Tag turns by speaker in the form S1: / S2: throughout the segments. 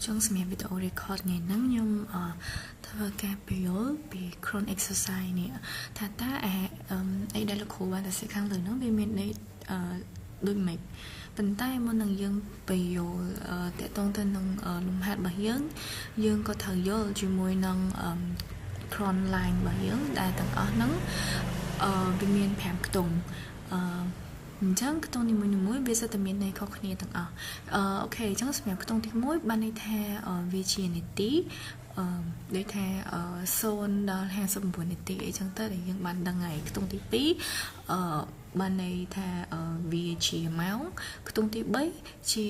S1: ចង់សម្រាប់វីដេអូ record ថ្ងៃហ្នឹងខ្ញុំធ្វើការពន្យល់ពី cron exercise នេះថាតើអីដែលលោកគ្រូបានសរសេរខាងលើហ្នឹងវាមានន័យដូចម៉េចប៉ុន្តែមុននឹងយើងពន្យល់ទាក់ទងទៅនឹងលំហាត់របស់យើងយើងក៏ត្រូវយល់ជាមួយនឹង cron line របស់យើងដែលទាំងអស់ហ្នឹងវាមាន5ខ្ទង់អញ្ចឹងខ្ទង់នីមួយៗវាសុទ្ធតែមានន័យខុសគ្នាទាំងអស់OK អញ្ចឹងសម្រាប់ខ្ទង់ទី1បានន័យថាវាជានាទីដូចថា0ដល់59នាទីអីចឹងទៅដែលយើងបានដឹងហើយខ្ទង់ទី2បានន័យថាវាជាម៉ោងខ្ទង់ទី3ជា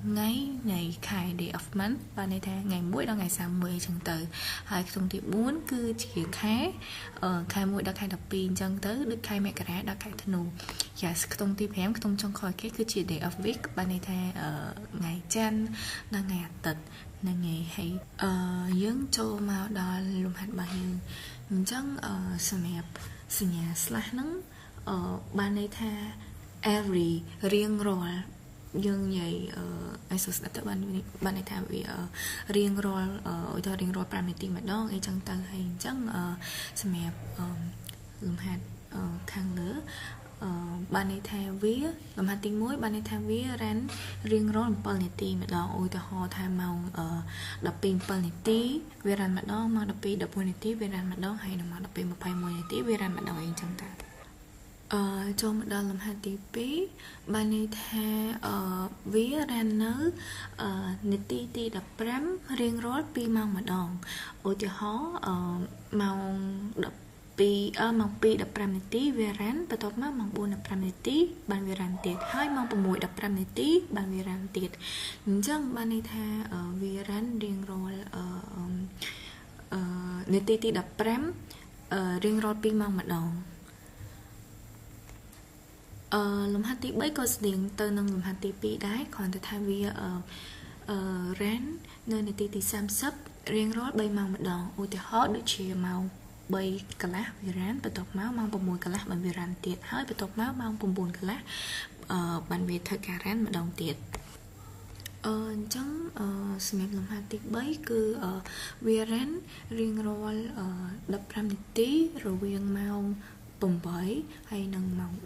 S1: ថ្ងៃនៃខែ day of month បានន័យថាថ្ងៃ1ដល់ថ្ងៃ31អីចឹងទៅហើយខ្ទង់ទី4គឺជាខែខែ1ដល់ខែ12អញ្ចឹងទៅដូចខែមករាដល់ខែធ្នូ Yes ខ្ទង់ទី5ខ្ទង់ចុងក្រោយគេគឺជា day of week បានន័យថាថ្ងៃច័ន្ទដល់ថ្ងៃអាទិត្យហ្នឹងហើយហើយយើងចូលមកដល់លំហាត់របស់យើងអញ្ចឹងសម្រាប់សញ្ញា slash ហ្នឹងបានន័យថា every រៀងរាល់យើងនិយាយឲ្យស្ដាប់ទៅបានបានន័យថាវារៀងរាល់ឧទាហរណ៍រៀងរាល់5នាទីម្ដងអីចឹងទៅហើយអញ្ចឹងសម្រាប់លំហាត់ខាងលើបានន័យថាវាលំហាត់ទី1បានន័យថាវា run រៀងរាល់7នាទីម្ដងឧទាហរណ៍ថាម៉ោង12:07នាទីវា run ម្ដងម៉ោង12:11នាទីវា run ម្ដងហើយនៅម៉ោង12:21នាទីវា run ម្ដងអីចឹងទៅចូលមកដល់លំហាត់ទី2បានន័យថាវា run នៅនាទីទី15រៀងរាល់2ម៉ោងម្ដងឧទាហរណ៍ម៉ោង2ម៉ោង2:15នាទីវា run បន្ទាប់មកម៉ោង4:15នាទីបានវា run ទៀតហើយម៉ោង6:15នាទីបានវា run ទៀតអញ្ចឹងបានន័យថាវា run រៀងរាល់នាទីទី15រៀងរាល់2ម៉ោងម្ដងលំហាត់ទី3ក៏ស្តៀងទៅនឹងលំហាត់ទី2ដែរគ្រាន់តែថាវា run នៅនាទីទី30រៀងរាល់3ម៉ោងម្ដងឧទាហរណ៍ដូចជាម៉ោង3កន្លះវា run បន្ទាប់មកម៉ោង6កន្លះបានវា run ទៀតហើយបន្ទាប់មកម៉ោង9កន្លះបានវាធ្វើការ run ម្ដងទៀតអញ្ចឹងសម្រាប់លំហាត់ទី3គឺវា run រៀងរាល់15នាទីរវាងម៉ោង8ហើយនិងម៉ោង10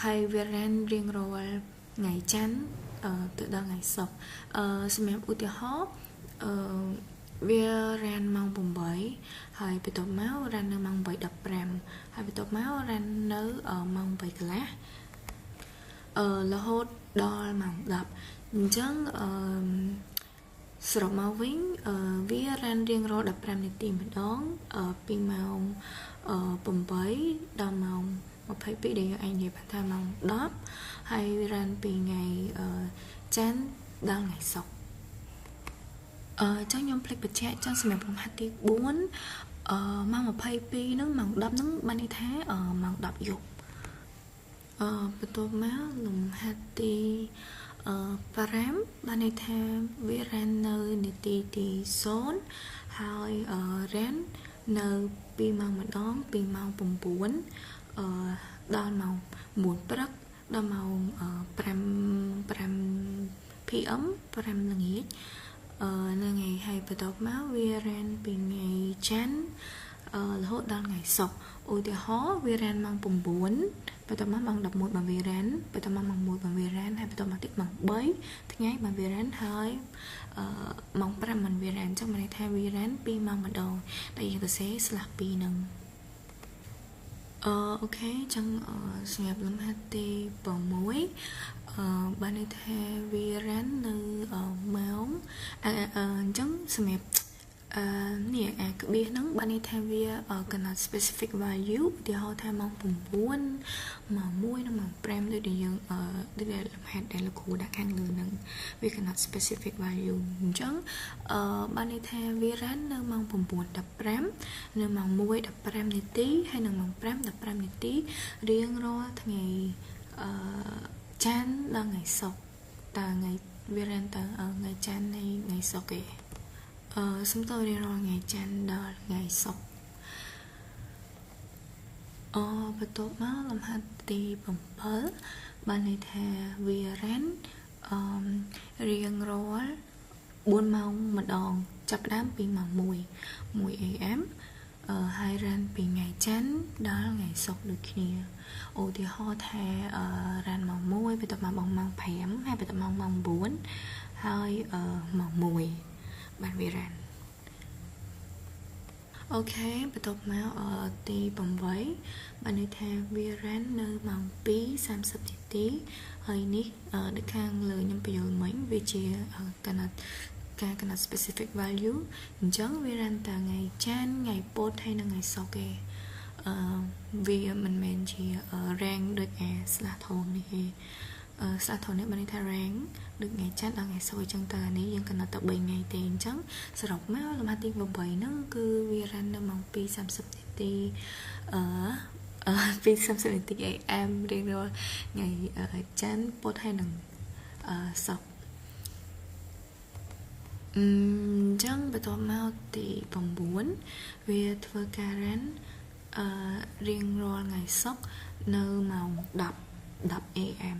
S1: ហើយវា run រៀងរាល់ថ្ងៃច័ន្ទទៅដល់ថ្ងៃសុក្រសម្រាប់ឧទាហរណ៍វា run ម៉ោង8ហើយបន្ទាប់មក run នៅម៉ោង8:15ហើយបន្ទាប់មក run នៅម៉ោង8កន្លះរហូតដល់ម៉ោង10អញ្ចឹងសរុបមកវិញវា run រៀងរាល់15នាទីម្ដងពីម៉ោង8ដល់ម៉ោង22ដែលយើងអាចនិយាយបានថាម៉ោង10ហើយ run ពីថ្ងៃច័ន្ទដល់ថ្ងៃសុក្រចឹងខ្ញុំភ្លេចបញ្ជាក់ចឹងសម្រាប់លំហាត់ទី4ម៉ោង22ហ្នឹងម៉ោង10ហ្នឹងបានន័យថាម៉ោង10យប់បន្ទាប់មកលំហាត់ទី5បានន័យថាវា run នៅនាទីទី0ហើយ run នៅ2ម៉ោងម្ដងពីម៉ោង9ដល់ម៉ោង9ព្រឹកដល់ម៉ោង5 PM 5ល្ងាចហ្នឹងហើយហើយបន្ទាប់មកវា run ពីថ្ងៃច័ន្ទរហូតដល់ថ្ងៃសុក្រឧទាហរណ៍វា run ម៉ោង9បន្ទាប់មកម៉ោង11បានវា run បន្ទាប់មកម៉ោង1បានវា run ហើយបន្ទាប់មកទៀតម៉ោង3ថ្ងៃបានវា run ហើយម៉ោង5បានវា run អញ្ចឹងមានន័យថាវា run 2ម៉ោងម្ដងតែយើងសរសេរ slash 2ហ្នឹងOK ចឹងសម្រាប់លំហាត់ទី6បានន័យថាវា run នៅម៉ោងអញ្ចឹងសម្រាប់នេះអាក្បៀសហ្នឹងបានន័យថាវាកំណត់ specific value ឧទាហរណ៍ថាម៉ោង9ម៉ោង1និងម៉ោង5ដូចដែលយើងដូចដែលលំហាត់ដែលលោកគ្រូដាក់ខាងលើហ្នឹងវាកំណត់ specific value អញ្ចឹងបានន័យថាវា run នៅម៉ោង9:15នៅម៉ោង1:15នាទីហើយនិងម៉ោង5:15នាទីរៀងរាល់ថ្ងៃច័ន្ទដល់ថ្ងៃសុក្រតើថ្ងៃវា run តើថ្ងៃច័ន្ទនៃថ្ងៃសុក្រឯងសំទោសរៀងរាល់ថ្ងៃច័ន្ទដល់ថ្ងៃសុក្របន្ទាប់មកលំហាត់ទី7បានន័យថាវា run អឺរៀងរាល់4ម៉ោងម្ដងចាប់ផ្ដើមពីម៉ោង1 AM ហើយ run ពីថ្ងៃច័ន្ទដល់ថ្ងៃសុក្រដូចគ្នាឧទាហរណ៍ថា run ម៉ោង1បន្ទាប់មកម៉ោង5ហើយបន្ទាប់មកម៉ោង9ហើយម៉ោង1បានវា run។ OK បន្ទាប់មកទី8បានន័យថាវា run នៅម៉ោង2:30នាទីហើយនេះដូចខាងលើខ្ញុំបញ្យល់មិញវាជាកណិតការកំណត់ specific value អញ្ចឹងវា run តែថ្ងៃច័ន្ទថ្ងៃពុធហើយនិងថ្ងៃសុក្រទេអឺវាមិនមែនជា range ដូចអា slash ថងនេះទេអឺ slash ថងនេះបានន័យថា range ដូចថ្ងៃច័ន្ទដល់ថ្ងៃសុក្រអញ្ចឹងតើនេះយើងកំណត់តែ3ថ្ងៃទេអញ្ចឹងសរុបមកលំហាត់ទី8ហ្នឹងគឺវា run នៅម៉ោង2:30នាទីអឺ2:30នាទី AM រៀងរាល់ថ្ងៃច័ន្ទពុធហើយនិងសុក្រអញ្ចឹងបន្ទាប់មកទី9វាធ្វើការ run អឺរៀងរាល់ថ្ងៃសុក្រនៅម៉ោង10 AM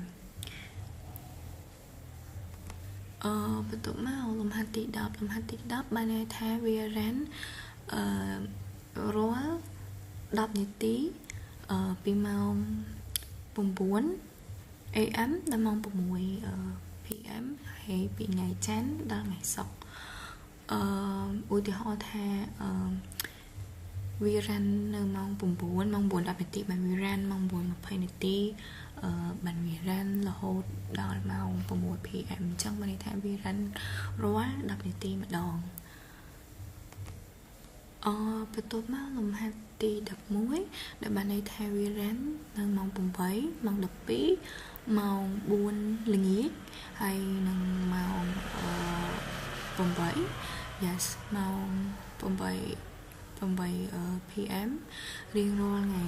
S1: អឺបន្ទាប់មកលំហាត់ទី10លំហាត់ទី10បានន័យថាវា run អឺរាល់10នាទីអឺពីម៉ោង9 AM ដល់ម៉ោង6 PM ហើយពីថ្ងៃច័ន្ទដល់ថ្ងៃសុក្រអឺឧទាហរណ៍ថាអឺវា run នៅម៉ោង9ម៉ោង9:10នាទីបានវា run ម៉ោង9:20នាទីអឺបានវា run រហូតដល់ម៉ោង6 PM អញ្ចឹងបានន័យថាវា run រាល់10នាទីម្ដងអបន្ទាប់មកលំហាត់ទី11ដែលបានន័យថាវា run នៅម៉ោង8ម៉ោង12ម៉ោង4ល្ងាចហើយនិងម៉ោង8 yes ម៉ោង8 PM រៀងរាល់ថ្ងៃ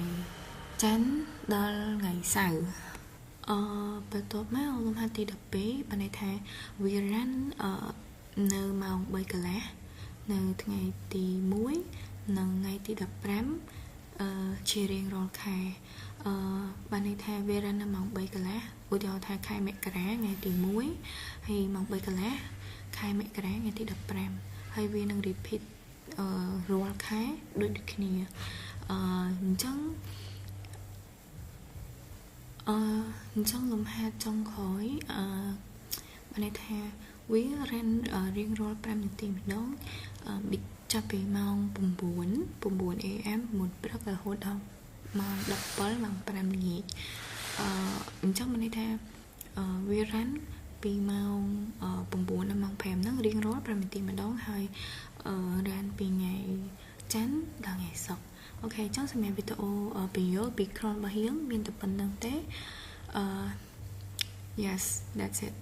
S1: ច័ន្ទដល់ថ្ងៃសៅរ៍អបន្ទាប់មកលំហាត់ទី12បានន័យថាវា run នៅម៉ោង3កន្លះនៅថ្ងៃទី1និងថ្ងៃទី15អឺជារៀងរាល់ខែអឺបានន័យថាវា run នៅម៉ោង3កន្លះឧទាហរណ៍ថាខែមករាថ្ងៃទី1ហើយម៉ោង3កន្លះខែមករាថ្ងៃទី15ហើយវានឹង repeat អឺរាល់ខែដូចដូចគ្នាអឺអញ្ចឹងអឺអញ្ចឹងលំហាត់ចុងក្រោយអឺបានន័យថាវា run រៀងរាល់5នាទីម្ដងចាប់ពីម៉ោង9 AM 9ព្រឹករហូតដល់ម៉ោង17ម៉ោង5ល្ងាចអឺអញ្ចឹងមានន័យថាវា run ពីម៉ោង9ដល់ម៉ោង5ហ្នឹងរៀងរាល់5នាទីម្ដងហើយ run ពីថ្ងៃច័ន្ទដល់ថ្ងៃសុក្រ OK អញ្ចឹងសម្រាប់វីដេអូបញ្យល់ពី cron របស់យើងមានតែប៉ុណ្្នឹងទេអឺ yes, that's it.